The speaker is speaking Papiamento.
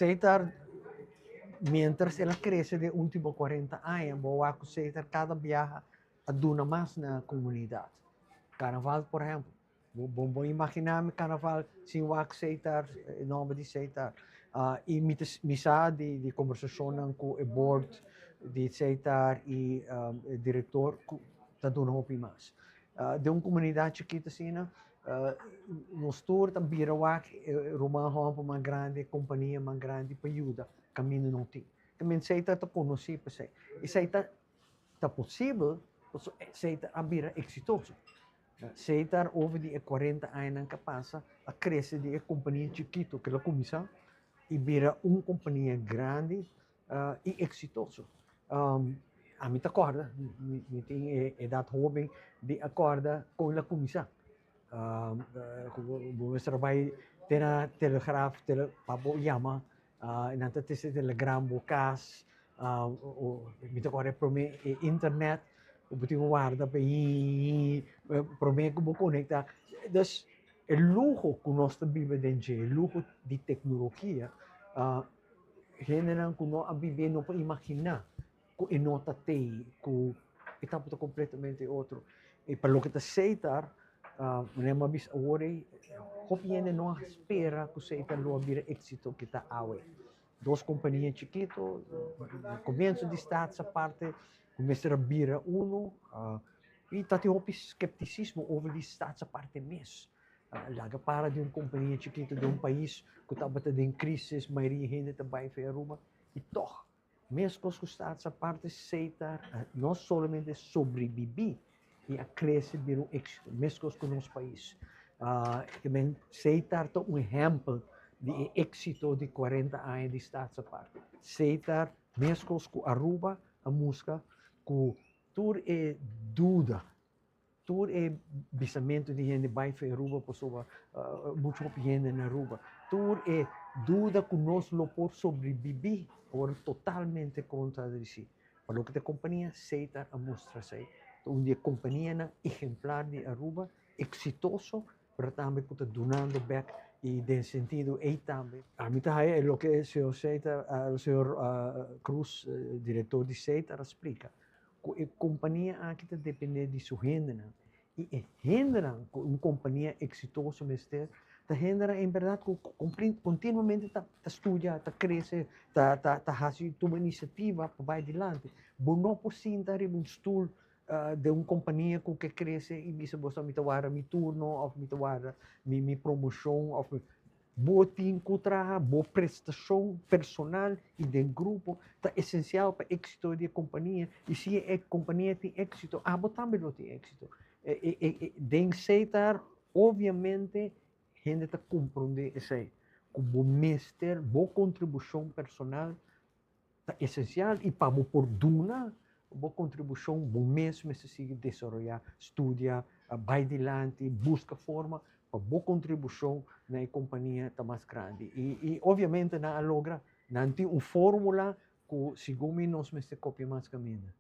Setar, mientras el a crece den ultimo 40 aña, bo wak cu Setar cada biaha a duna mas na comunidad. Carnaval, por ehempel. Bo bo imagina mi carnaval sin wak Setar, e nomber di Setar. Y mi sa di conversacionnan cu e board di Setar y e director cu ta duna hopi mas. Den un comunidad chikito asina, nos tur ta bira wak ruman homber mas grandi, compania mas grandi pa yuda caminda no tin. Tambe Setar ta conoci pa esey. Esey ta posibel pasobra Setar a bira exitoso. Setar over di e 40 añanan cu a pasa a crece di e compania chikito cu el a cuminsa y bira un compania grandi y exitoso. Ami ta corda, mi tin e edad hoben di a corda con el a cuminsa. Bo mester a bay te na telegraaf pa bo yama, nan ta trece telegram bo cas. Mi ta corda e prome e internet, bo tin cu warda pa prome cu bo conecta. Dus e luho cu nos ta biba den dje, e luho di tecnologia, hendenan cu no a biba no por imagina cu e no ta tey, cu e tabata completamente otro. Y pa loke ta Setar, manera mi a bisa awor ey, hopi hende no a spera cu Setar lo a bira exito cu ta awe. Dos compania chikito, comienso di Staats Aparte, cu mester a bira uno, y ta tin hopi scepticismo over di Staats Aparte mes. Laga para di un compania chikito den un pais cu tabata den crisis, mayoria hende ta bay for Aruba, y toch, mescos cu Staats Aparte, Setar no solamente sobrevivi y a crece bira un exito, mescos cu nos pais. Setar ta un ehempel di e exito di 40 aña di Staats Aparte. Setar, mescos cu Aruba, a mustra cu tur e duda, tur e bisamento di hende bay for Aruba pasobra mucho hopi hende na Aruba, tur e duda cu nos lo por sobrevivi, ora totalmente contra di si. Pa loke ta compania, Setar a mustra esey. Ta un di e companianan ehemplar di Aruba, exitoso, pero tambe cu ta dunando bek y den sentido ey tambe. Ami ta haya e loke señor Setar, señor Cruz, director di Setar, a splica, cu e compania aki ta depende di su hendenan. Y e hendenan cu un compania exitoso mester, ta hendenan en berdad cu continuamente ta studia, ta crece, ta haci, tuma iniciativa pa bay dilanti. Bo no por sinta riba un stoel den un compania cu ke crece y bisa bo mi ta warda mi turno of mi ta warda mi promocion of bo tin cu traha. Bo prestacion personal y den grupo ta esencial pa exito di e compania, y si e compania tin exito, abo tambe lo tin exito. Den Setar, obviamente, hende ta comprende esey, cu bo mester, bo contribucion personal ta esencial, y pa bo por duna bo contribucion, bo mes mester sigui desaroya, studia, bay dilanti, busca forma pa bo contribucion na e compania ta mas grandi. Y obviamente nan a logra, nan tin un formula cu segun mi nos mester copia mas caminda.